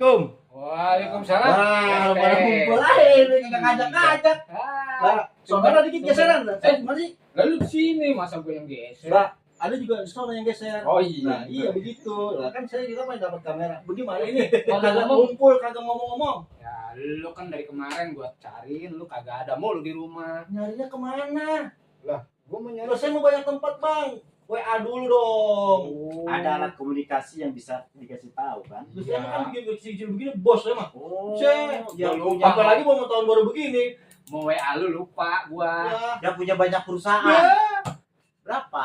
Kum. Waalaikumsalam. Wah, pada kumpul aja ini kagak ngajak-ngajak. Lah, soalnya dikit geseran. Masih. Lalu di sini masa gue yang geser? Lah, ada juga di sana yang geser. Oh iya. Nah, iya begitu. Lah kan saya juga main dapat kamera. Bagaimana ini? Kalau Kagak ngomong. ngumpul, kagak ngomong-ngomong. Ya, lu kan dari kemarin gua cariin, lu kagak ada mulu di rumah. Nyarinya kemana? Gua mau nyari. Kalau saya mau banyak tempat, Bang. WA dulu dong. Oh. Ada alat komunikasi yang bisa dikasih tahu kan? Terus saya kan bikin kecil-kecil begini, bos saya mah. Oh, Saya, yang lu punya, apalagi mau tahun baru begini. Mau WA lu lupa gua. Ya. yang punya banyak perusahaan. Ya. Berapa?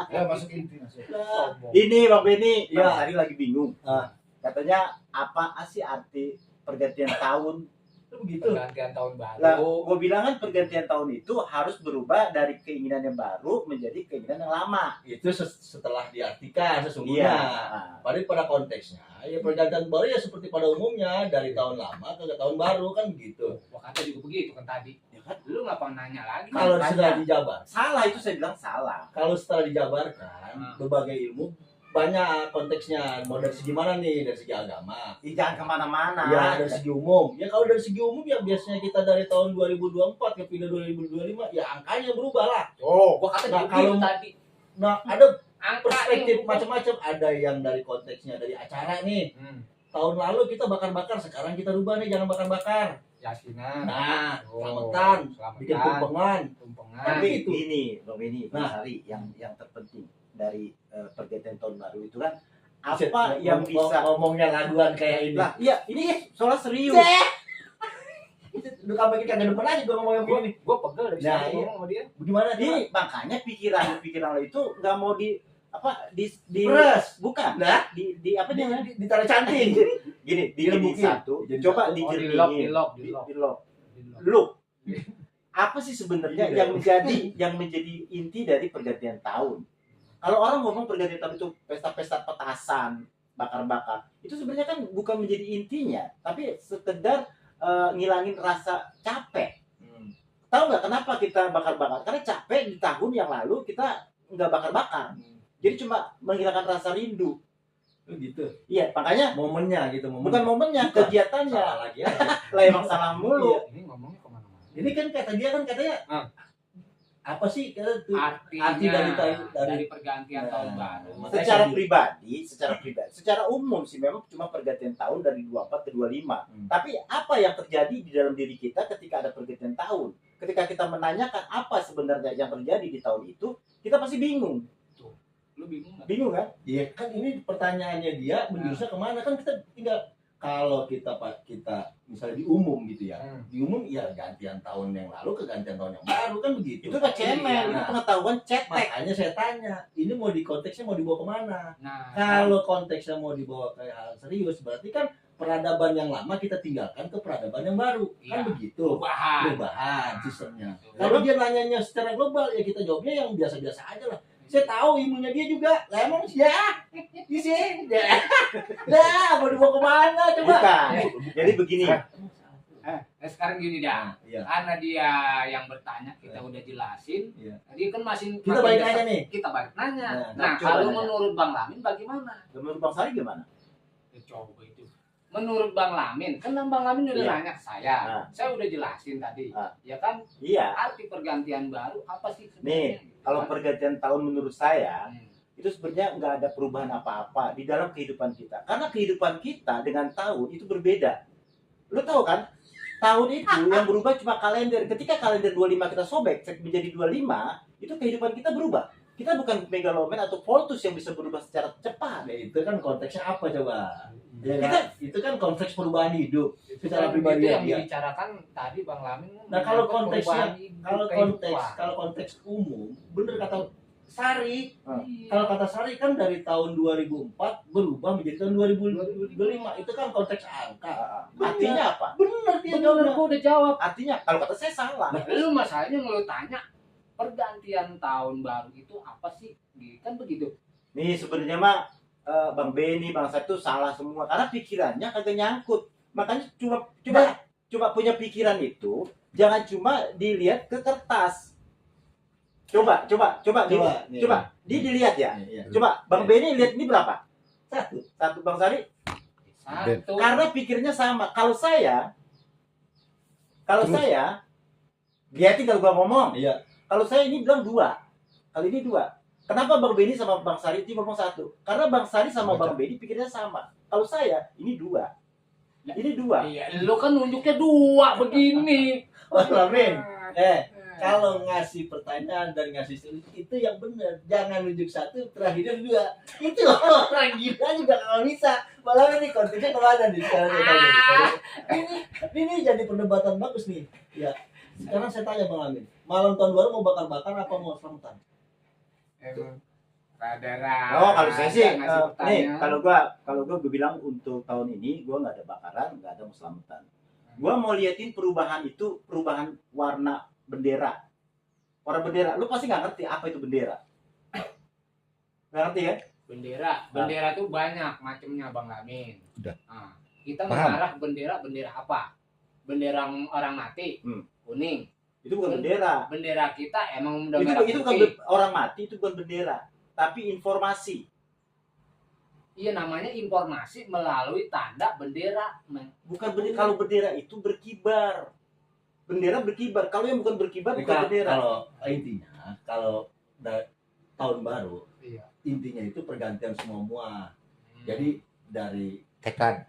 Ya masuk inti masuk. Lah. Sombong. Ini Bang Beni, Ya. Bang Sari lagi bingung. Ah. Katanya apa sih arti pergantian tahun? Itu begitu. Pergantian tahun baru. Lah, gue bilang kan pergantian tahun itu harus berubah dari keinginan yang baru menjadi keinginan yang lama. Itu setelah diartikan sesungguhnya. Iya. Pada konteksnya, ya pergantian baru ya seperti pada umumnya dari tahun lama ke tahun baru kan begitu. Gua kata juga begitu kan tadi. Ya kan? Lu ngapa nanya lagi? Kalau Makanya. sudah dijabar, Salah itu saya bilang salah. kalau setelah dijabarkan berbagai ilmu banyak konteksnya. Mau dari segi mana nih? Dari segi agama. Jangan kemana-mana. Ya dari segi umum. Ya kalau dari segi umum ya biasanya kita dari tahun 2024 ke pindah 2025 ya angkanya berubah lah. Oh, Gua kata Nah, juga kalau- begitu tadi. Nah ada Angka perspektif yang- macam-macam. Ada yang dari konteksnya dari acara nih. Tahun lalu kita bakar-bakar, sekarang kita rubah nih jangan bakar-bakar. Yasinan. Nah, Oh, selamatan, selamatan. bikin tumpengan. Tumpengan. Tapi itu. ini, Bang Beni, Bang Nah. Sari, yang terpenting dari pergantian tahun baru itu kan Buset, apa yang bisa ngomongnya laduan kayak ini. lah, iya ini soal serius. Lu kamu bikin kagak demen aja gua ngomong yang begini. Gua pegel dari Nah, sana iya. ngomong sama dia. Gimana Ini nih? makanya pikiran lo itu nggak mau di Peres. bukan Nah, di apa di, namanya? di tarik cantik. Gini, di Direbukin. satu, Jadi coba satu. Oh, dijernihin. di lock. Di lock. Look. Apa sih sebenarnya Iya. yang menjadi inti dari pergantian tahun? Kalau orang ngomong pergantian tahun itu pesta-pesta petasan, bakar-bakar, itu sebenarnya kan bukan menjadi intinya, tapi sekedar ngilangin rasa capek. Tahu nggak kenapa kita bakar-bakar? Karena capek di tahun yang lalu kita nggak bakar-bakar. Jadi cuma menghilangkan rasa rindu. Oh, gitu. Iya, makanya Momennya gitu, momen. bukan momennya, Bukan. kegiatannya. Salah lagi aja. Lah emang salah mulu. Ini ngomongnya kemana-mana. Ini kan kata dia kan katanya Ah. apa sih kata tuh? Artinya Arti dari pergantian Nah. tahun baru. Makanya Secara saya- pribadi, secara umum sih memang cuma pergantian tahun dari 24 ke 25. Tapi apa yang terjadi di dalam diri kita ketika ada pergantian tahun? Ketika kita menanyakan apa sebenarnya yang terjadi di tahun itu, kita pasti bingung. Lu bingung nggak? Bingung kan? Iya kan ini pertanyaannya dia menjurusnya kemana kan kita tinggal kalau kita misalnya di umum gitu ya, di umum ya gantian tahun yang lalu ke gantian tahun yang baru kan begitu. Itu gak cemen, itu Nah, pengetahuan cetek. makanya saya tanya ini mau di konteksnya mau dibawa kemana? Nah, Kalau konteksnya mau dibawa ke hal serius berarti kan peradaban yang lama kita tinggalkan ke peradaban yang baru kan Iya. begitu. perubahan. Perubahan sistemnya. Betul. Kalau dia nanyanya secara global ya kita jawabnya yang biasa-biasa aja lah. Saya tahu ilmunya dia juga. Lah emang sih ya. Di sini. Dah, mau dibawa kemana coba? Bukan. Jadi begini. Sekarang gini dah. Iya. Karena dia yang bertanya, kita udah jelasin. Iya. Dia kan masih Kita balik nanya nih. Kita balik nanya. Nah, Nah, coba kalau nanya. menurut Bang Lamin bagaimana? Menurut Bang Sari gimana? Ya, coba itu. Menurut Bang Lamin, kan Bang Lamin udah Iya. nanya ke saya. Nah. Saya udah jelasin tadi. Nah. Ya kan, Iya. arti pergantian baru apa sih Nih, sebenarnya? kalau pergantian tahun menurut saya Hmm. itu sebenarnya nggak ada perubahan apa-apa di dalam kehidupan kita. Karena kehidupan kita dengan tahun itu berbeda. Lu tahu kan? Tahun itu yang berubah cuma kalender. Ketika kalender 25 kita sobek menjadi 25, itu kehidupan kita berubah. Kita bukan megaloman atau voltus yang bisa berubah secara cepat. Nah, itu kan konteksnya apa coba? Ya, Kita- itu kan konteks perubahan hidup. Secara Itu pribadi yang dia. dibicarakan tadi Bang Lamin. Nah, kalau menyangkut konteksnya, perubahan hidup, Kalau kehidupan. konteks umum, bener kata Sari. Iya. Kalau kata Sari kan dari tahun 2004 berubah menjadi tahun 2025. Itu kan konteks angka. Artinya apa? Bener dia Bener, jawabnya. gua udah jawab. Artinya kalau kata saya salah. Nah, lu masalahnya ngelu tanya pergantian tahun baru itu apa sih? Kan begitu. Nih sebenarnya mah Bang Beni, Bang Satu salah semua karena pikirannya kagak nyangkut. Makanya coba punya pikiran itu jangan cuma dilihat ke kertas. Coba nih. dilihat ya. Iya. Coba Bang Beni lihat ini berapa? Satu. Satu Bang Sari Satu. Karena pikirnya sama. Kalau saya, dia tinggal gua ngomong. Iya. Kalau saya ini bilang 2. Kali ini 2. Kenapa Bang Benny sama Bang Sari itu ngomong 1? Karena Bang Sari sama Bang Benny pikirnya sama. Kalau saya ini 2. Ini 2. Iya, lu kan nunjuknya 2 begini. Mas Lamin, kalau ngasih pertanyaan dan ngasih solusi itu yang benar. Jangan nunjuk 1, terakhirnya 2. Itu orang gila juga kalau bisa. Malah ini konteksnya kemana nih sekarang saya tanya. Ini jadi perdebatan bagus nih. Ya. Sekarang saya tanya Bang Lamin, malam tahun baru mau bakar-bakar apa mau selamatan? Emang rada Oh, kalau saya sih ngasih nih, pertanyaan. kalau gua bilang untuk tahun ini gua nggak ada bakaran, nggak ada selamatan. Gua mau liatin perubahan itu, perubahan warna bendera. Warna bendera, lu pasti nggak ngerti apa itu bendera. Nggak ngerti kan? Bendera tuh banyak macamnya Bang Lamin. Udah. Nah, kita Paham. mengarah bendera apa? Bendera orang mati, kuning. Itu bukan bendera. Bendera kita emang udah Itu merah itu bukan putih. orang mati, itu bukan bendera, tapi informasi. Iya, namanya informasi melalui tanda bendera. Bukan bendera. Kalau bendera itu berkibar. Bendera berkibar. Kalau yang bukan berkibar bukan bendera. Kalau intinya, kalau tahun baru, Iya. intinya itu pergantian semua. Jadi dari Tekad.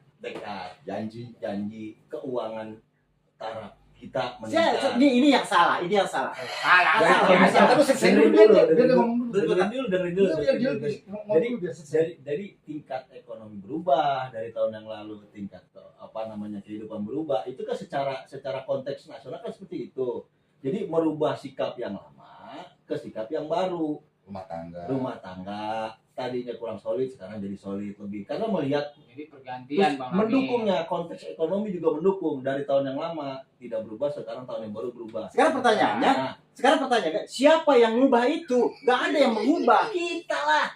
janji keuangan taraf kita Saya- meningkat. ini yang salah, ini yang salah. salah. Jangan, salah. Terus saya Dengerin dia dulu, dia ngomong dulu. dengerin dulu. Jadi Dari tingkat ekonomi berubah dari tahun yang lalu, tingkat kehidupan berubah, itu kan secara konteks nasional kan seperti itu. Jadi merubah sikap yang lama ke sikap yang baru. Rumah tangga tadinya kurang solid, sekarang jadi solid lebih, karena melihat Jadi pergantian terus Bang Lamin. mendukungnya, konteks ekonomi juga mendukung. Dari tahun yang lama tidak berubah, sekarang tahun yang baru berubah. Sekarang pertanyaannya, Nah, siapa yang ngubah itu? Gak ada yang mengubah. kita lah.